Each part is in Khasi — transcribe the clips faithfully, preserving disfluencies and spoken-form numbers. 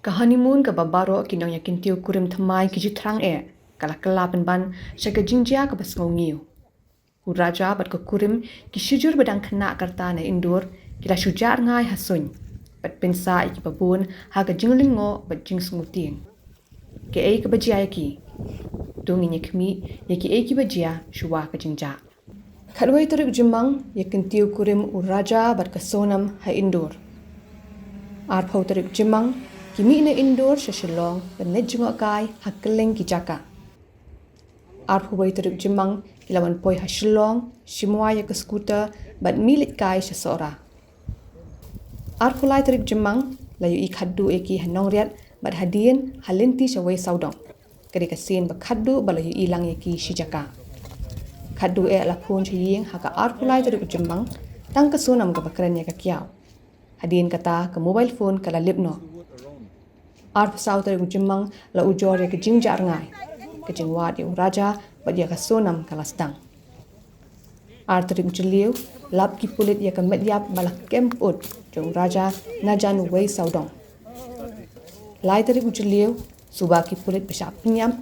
Ka honeymoon kaba baroh ki nongïakyntiew kurim thymmai ki ju thrang eh, ka la kylla pynban sha ka jingjia kaba sngew ngiew. U Raja bad ka kurim ki shijur ba dang khynnah ka rta na Indore, ki la shu jah rngai ha suiñ bad pynsah ïa kiba bun ha ka jinglyngngoh bad jingsngewtieng. Kaei kaba jia ïa ki? To ngin ïakhmih ïa kiei kiba jia shuwa ka jingjah. Khatwei tarik Jymmang, ïakyntiew kurim u Raja bad ka Sonam ha Indore. Arphew tarik Jymmang, ki mih na Indore sha Shillong ban leit jngohkai ha kylleng ki jaka. Arphew wei tarik Jymmang, ki la wan poi ha Shillong, shim wai ïa ka scooter bad mih leit kai sha Sohra. Arphew lai tarik Jymmang, la ïohi khatduh ïa ki ha Nongriat bad hadien ha lynti sha Wei Sawdong. Ka dei ka sien ba khatduh ba la ïohi lang ïa ki shi jaka. Khatduh eh la phone sha ïing ha ka arphew lai tarik u Jymmang, tang ka Sonam kaba kren ïa ka kiaw. Hadien kata ka mobile phone ka la lip noh. Arphew saw tarik u Jymmang la ujor ïa ka jingjah rngai. Ka jingwad ïa u Raja bad ïa ka Sonam ka la sdang. Ar tarik u Jylliew, lap ki pulit ïa ka met ïap ba la kem pyut jong u Raja na jan Wei Sawdong. Lai tarik u Jylliew, suba ki pulit ba shah pynïap,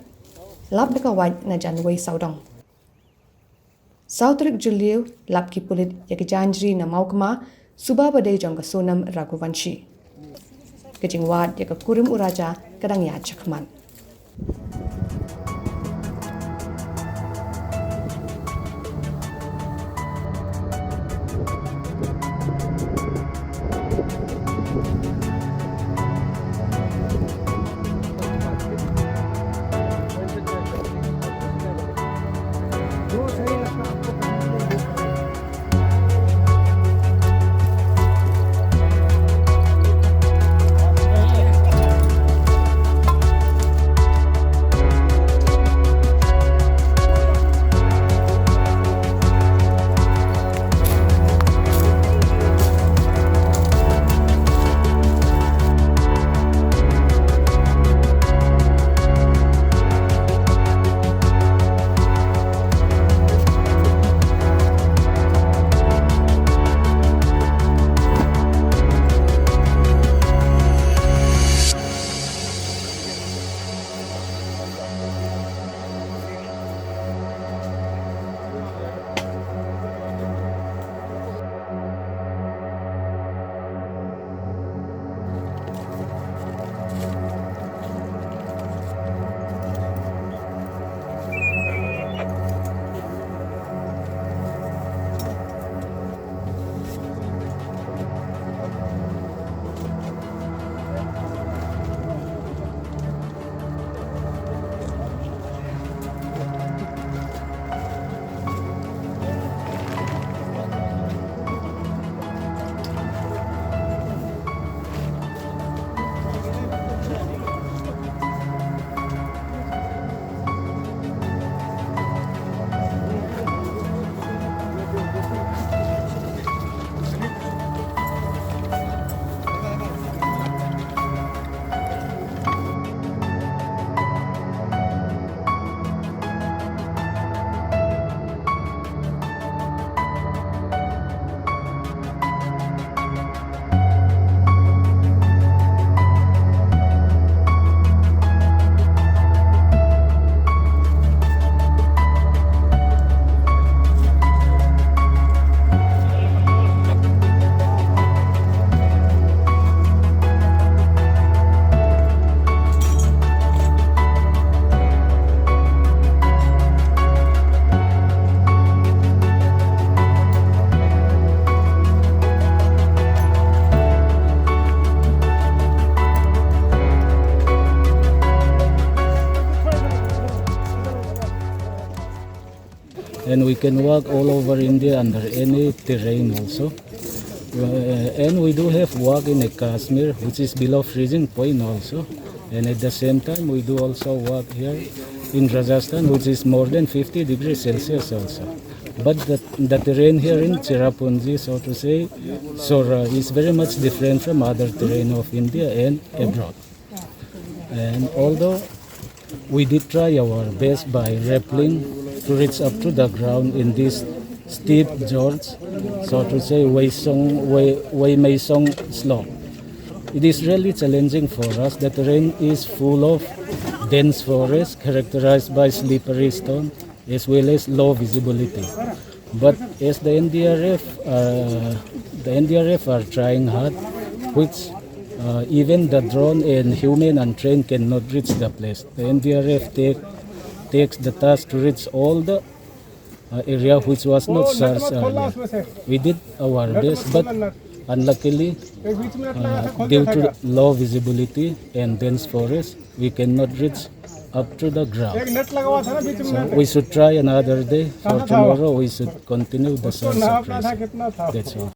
lap da ka wait na jan Wei Sawdong. Saw tarik u Jylliew, lap ki pulit ïa ka janjri na Mawkma, suba ba dei jong ka Sonam Raghuvanshi. Ka jingwad ïa ka kurim u Raja ka dang ïaid shakhmat. And we can walk all over India under any terrain also. Uh, and we do have walk in a Kashmir, which is below freezing point also. And at the same time, we do also walk here in Rajasthan, which is more than fifty degrees Celsius also. But the, the terrain here in Cherrapunji, so to say, Sohra, is very much different from other terrain of India and abroad. And although we did try our best by rappelling to reach up to the ground in this steep, George, so to say, Weisong, Wei, Weimeisong slope. It is really challenging for us. The terrain is full of dense forest characterized by slippery stone as well as low visibility. But as the N D R F, uh, the N D R F are trying hard, which uh, even the drone and human and train cannot reach the place. The N D R F take, takes the task to reach all the uh, area which was not searched earlier. We did our best, but unluckily, uh, due to low visibility and dense forest, we cannot reach up to the ground. So we should try another day. For tomorrow, we should continue the search operation. That's all.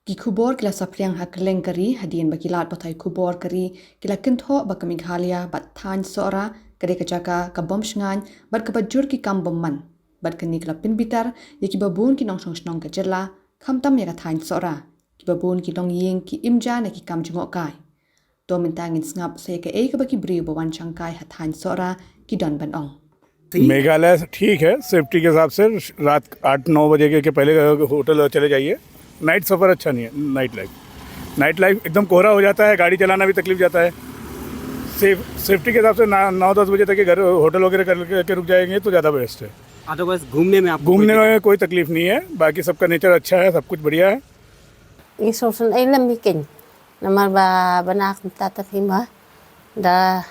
Ki khubor ki la saphriang ha kylleng ka ri hadien ba ki lad pathai khubor ka ri ki la kynthoh ba ka Meghalaya bad thaiñ Sohra ka dei ka jaka ka bym shngaiñ bad kaba jur ki kam bymman. Bad kane ka la pynbitar ïa kiba bun ki nongshong shnong ka jylla, khamtam ïa ka thaiñ Sohra, kiba bun ki longïing ki im ja na ki kam jngohkai. To mynta ngin sngap sa ïa kaei kaba ki briew ba wan shangkai ha thaiñ Sohra ki don ban ong. मेघालय ठीक है, सेफ्टी के हिसाब से रात आठ नौ बजे के, के पहले होटल चले जाइए। नाइट सफ़र अच्छा नहीं है। नाइट लाइफ, नाइट लाइफ एकदम कोहरा हो जाता है, गाड़ी चलाना भी तकलीफ जाता है। सेफ सेफ्टी के हिसाब से ना, नौ दस बजे तक के घर, होटल वगैरह करके रुक जाएंगे तो ज़्यादा बेस्ट है। अदरवाइज घूमने में आपको घूमने में कोई तकलीफ नहीं है, बाकी सबका नेचर अच्छा है, सब कुछ बढ़िया है। Ngi sngewsynei lem hi kein. Namar ba bana kumta ta phi ma da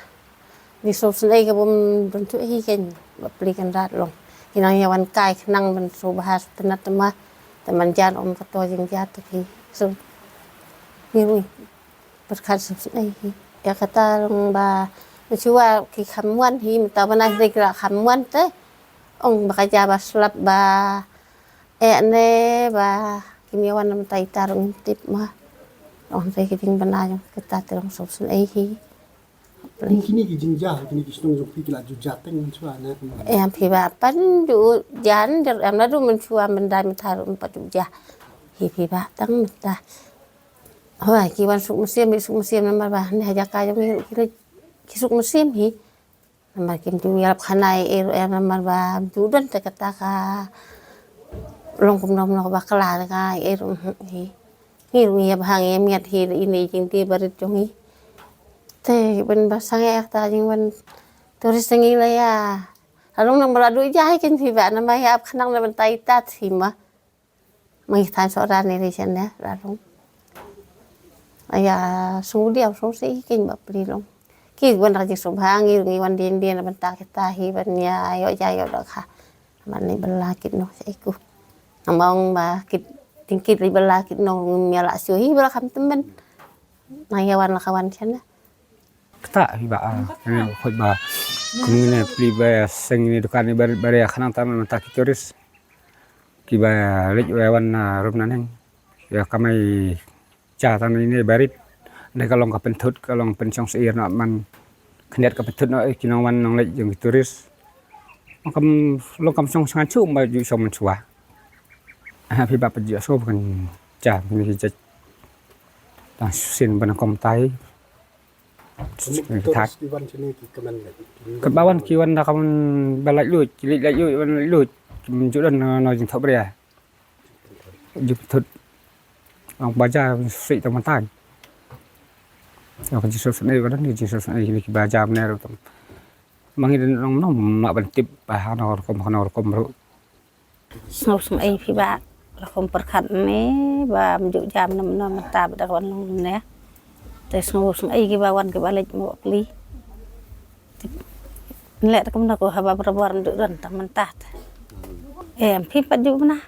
ngi sngewsynei ka bym don tu hi kein. Ba pli kan rat long. Ki nang ïa wan kai khnang ban sngewbha sngewtynnat ma. Te man jan ong ka to jingja ta phi. So ngi ruh pyrkhat sngewsynei hi. Ïa kata long ba mynshuwa ki kham wan hi, mynta bana hi ki la kham wan te. Ong ba ka ja ba slap ba eh ne ba kim ïa wan na mynta ita ruh ngim tip ma. Ong te ki jingbna jong kita te long sngewsynei hi. Kine ki jingja, kine ki shnong jong phi ki la ju ja teng mynshuwa ne? Em phi ba pan ju jan der em naduh mynshuwa myndai mynta ruh em pat ju ja. Hi phi ba tang mynta. Hoi ki wan suk mynsiem, suk mynsiem namar ba ne ha jaka jong ngi ruh ki leit ki suk mynsiem hi. Namar kim ju ïarap khana ïa i ruh em namar ba ju don te kata ka long kumno kumno ba kla te ka ïa i ruh hi. Ngi ruh ngi ïa bha ngi ïa miat hi ine i jingtei barit jong ngi. Te ban ba sangeh ïa kata jingwan tourist ngi la ïa. La long nang ba la duh ïa hi kin phi ba namar ïa ap khnang na ban tai tat hi ma. Ma ngi than Sohra ne ri shen ne la long. Ïa sngewdiaw sngewsih kein ba pli long. Ki wan da ka jingsngewbha ngi ngi wan dien dien na bynta kita hi ban ïa ïoh ja ïoh dohkha. Ban leit bylla kit noh sha iku. Namar ong ba kit ding kit leit bylla kit noh ngim ïa lah shuh hi ba la kham tymmen. Nang ïa wan la ka wan shen ne. Kata hi ba a ne khot ba kumne pli ba seng ne dukan ne bar bar ïa khnang tam mynta ki tourist. Ki ba leit ba wan na rum na neng ïa kamai cha tan ne barit. Ne ka long ka pynthut ka long pynshong sir na man khyndiat ka pynthut na ki nong wan nong leit jong ki tourist. Kam long kam shong sngan chu ba ju shong mynshuwa. Ha phi ba pynjah so kan cha ni ki jaj. Tang sin ban kom tai. Ka ba wan ki wan da ka wan ba laitluid ki laitluid wan laitluid. Ki mynjur don na jingthok bria. Jingthut ang baja sik tang mantang. Ang ka jingsuk suk nei ka don jingsuk suk nei ki baja mner tang. Mangi don nong nong ma ban tip ba hano rukom hano rukom ru. Sngewsynei phi ba la khum pyrkhat ne ba mynjur jam ne mynta ba da ka wan long ne. Te sngewsynei ki ba wan ki ba leit mo pli. Nleh te kumno ko haba barabor mynjur don tang mynta te. Em phi pat ju bna.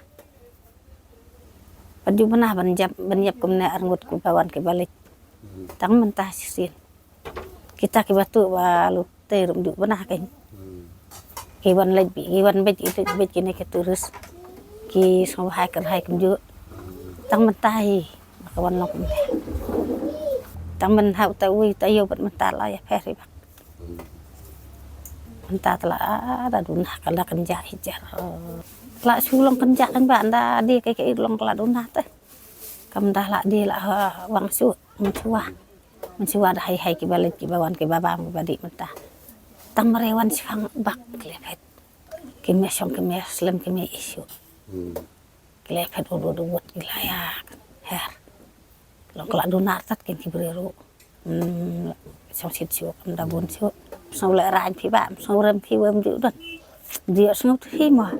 Pat ju bna ban jap ban jap kumne arngut ki ba wan ki ba leit. Tang mynta shisien. Kita ki ba tu ba lu Te ruh mynjur bna kein. Ki wan leit beit, ki wan beit, ki leit beit kine ki tourist. Ki sngewbha kyrhai kumjuh. Tang mynta hi ba ka wan long kumne. Tang mynta uta uwei uta ïew bad mynta la ïapher hi bak. Mynta te la da duna ka la kynjah hi jar. La shu long kynjah kan ba ynda die kai kai long ka la duna te. Kam da la die la wang shu mynshuwa. Mynshuwa da hai hai kiba leit kiba wan kiba bam kiba dih mynta. Tang mare wan shipang bak ki leh phet. Ki meh shong ki meh slem ki meh issue. Ki leh phet ud ud ud ki la ïa her. Long ka la duna artat kin ki briew ruh. Hmm, song sit shuh, kam da bun shuh. Song le rain phi ba, song rem phi wem ju don. Dia song phi ma.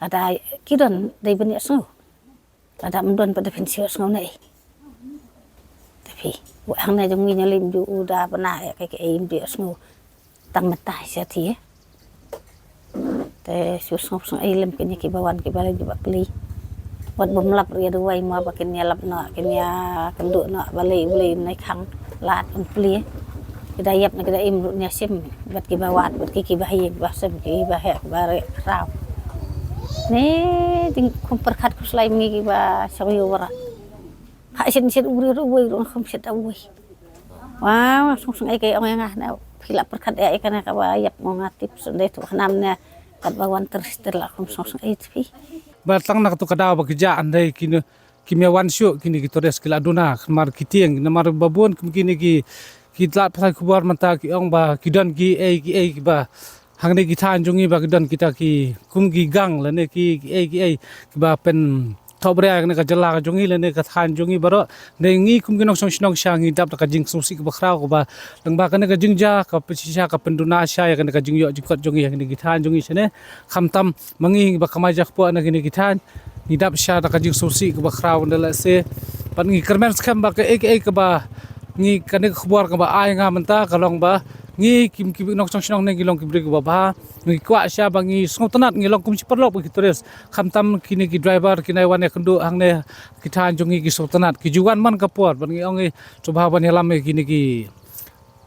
Ada ki don dei ben ya song. Ada mdon pada phin shuh song nei. Tapi wa ang na jong ngi nyalim ju uda bana ya ke ke im dia song. Tang mata sha ti. Te shu sngewsynei lem kine ki ba wan ki ba leit ba pli. Wat bym lap ria duwai ma ba kin ïa lap noh, kin ïa kynduh noh ba lei ba lei nai khang lad un pli. Ki da ïap na ki da im ruh nia sim bad ki ba wad bad ki ki ba hi ba sem ki ba heh ba re raw. Ne ding kum pyrkhat khuslai ngi ki ba song yu wara. Ha shin shin uri ruh wei ruh khum shin da wei. Wow, song song ai kai ong ïa nga na phi la pyrkhat ïa ai kana ka ba ïap ngong nga tip song dei tu khnam ne kat ba wan ter ter la khum song song ai tip. Ba tang na ka tu ka daw ba ki ja andai kine ki mia wan shuh kine ki tourist ki la duna khmar ki tieng namar ba bun kum kine ki ki tlat pasai khubor mynta ki ong ba ki don ki ei ki ei ki ba hangne ki than jong ngi ba ki don kita ki kum ki gang lane ki ki ei ki ei ki ba pen thop ria kane ka jylla ka jong ngi lane ka than jong ngi baroh. Ne ngi kum ki nongshong shnong sha ngi dap da ka jingsngewsih kaba khraw kaba lyngba kane ka jingjia ka pynshisha ka pynduna sha ïa kane ka jingïoh jingkot jong ngi ïa kane ki than jong ngi shane. Khamtam ma ngi ba kamai jakpoh na kine ki than ngi dap sha da ka jingsngewsih kaba khraw nda lehse. Pat ngi kyrmen skhem ba ka ei ka ei kaba ngi kane ka khubor kaba ai nga mynta ka long ba ngi kim ki nongshong shnong ne ngi long ki briew kaba bha. Ngi kwah sha ba ngi sngewtynnat ngi long kum shi paralok ba ki tourist. Khamtam kine ki driver ki nai wan ïa kynduh hangne ki than jong ngi ki sngewtynnat ki ju wan man ka por ban ngi ong ngi sngewbha ban ïalam ïa kine ki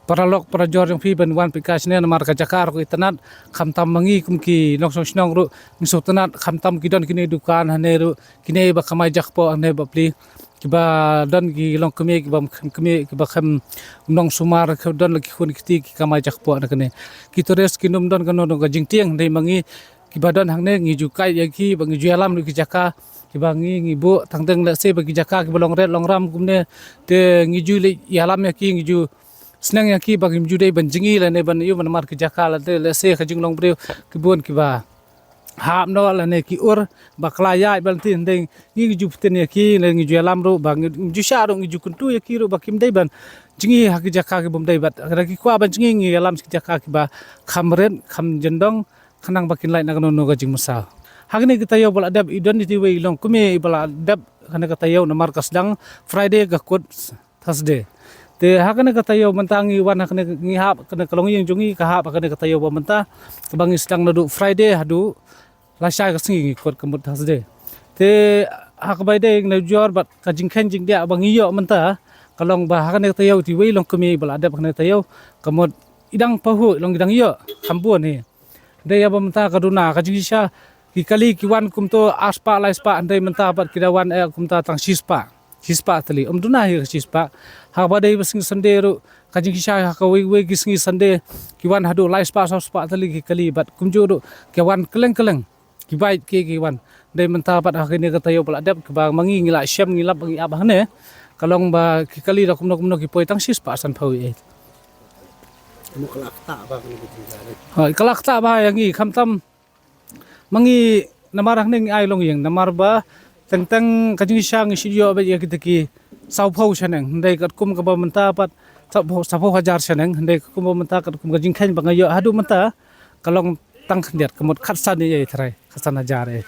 paralok parajor jong phi ban wan phi ka shane namar ka jaka ruh ka itynnat. Khamtam ma ngi kum ki nongshong shnong ruh ngi sngewtynnat khamtam ki don kine dukan hane ruh kine ba kamai jakpoh hane ba pli. Ki ba don ki long kmie ki ba khem kmie ki ba khem nong sumar ki don la ki khun ki ti ki kamai jakpoh na kane. Ki tourist ki num don kano don ka jingtieng dei ma ngi ki ba don hangne ngi ju kai ïa ki ba ngi ju ïalam ruh ki jaka ki ba ngi ngi buh tang teng lehse ba ki jaka ki ba long ret long ram kumne te ngi ju leh ïalam ïa ki ngi ju sneng ïa ki ba kim ju dei ban jngi lane ban ïu namar ki jaka lane lehse ka jinglong briew ki bun ki ba hap noh lane ki ur ba kla ïaid ban ti hynrei ngi ju pyntin ïa ki lane ngi ju ïalam ruh ba ngi ju shah ruh ngi ju kyntu ïa ki ruh ba kim dei ban jngi ha ki jaka ki bym dei bad lada ki kwah ban jngi ngi ïalam ki jaka ki ba kham rit kham jyndong khnang ba kin lait na kano kano ka jingmynsaw. Ha kane ka taïew ba la dep i don i tiwei i long kmie i ba la dep kane ka taïew namar ka sdang Friday ka kut Thursday. Te ha kane ka taïew mynta ngi wan ha kane ngi hap kane ka longïing jong ngi ka hap ha kane ka taïew ba mynta kaba ngi sdang naduh Friday haduh lashai ka sngi ngi kut ka mut Thursday. Te ha kaba ïadei na jor bad ka jingkheiñ jingdiah ba ngi ïoh mynta ka long ba ha kane ka taïew tiwei long kmie ba la dep ha kane ka taïew ka mut i dang pahuh long i dang ïoh kham bun hi. Dei ïa ba mynta ka duna ka jingshisha ki kali ki wan kumto arspah laispah hynrei mynta pat ki da wan eh kumta tang shispah. Shispah tylli um duna hi ka shispah. Ha ba dei ba sngi Sunday ruh ka jingshisha ha ka wei wei ki sngi Sunday ki wan haduh laispah sawspah tylli ki kali bad kumjuh ruh ki wan kylleng kylleng ki bike ki ki wan. Dei mynta pat ha kine ka taïew ba la dep ki ba ma ngi ngi la shem ngi lap ngi ap hangne ka long ba ki kali da kumno kumno ki poi tang shispah sanphew eh. Mo ka la ktah ba kane ka jingja dei. Ha ka la ktah ba ïa ngi khamtam ma ngi namar hangne ngi ai longïing namar ba teng teng ka jingshisha ngi shu ïoh bad ïa kita ki sawphew shaneng hynrei katkum kaba mynta pat sawphew sawphew hajar shaneng hynrei katkum ba mynta katkum ka jingkheiñ ba nga ïoh haduh mynta ka long tang khyndiat ka mut khatsan ïa i trai khatsan hajar eh.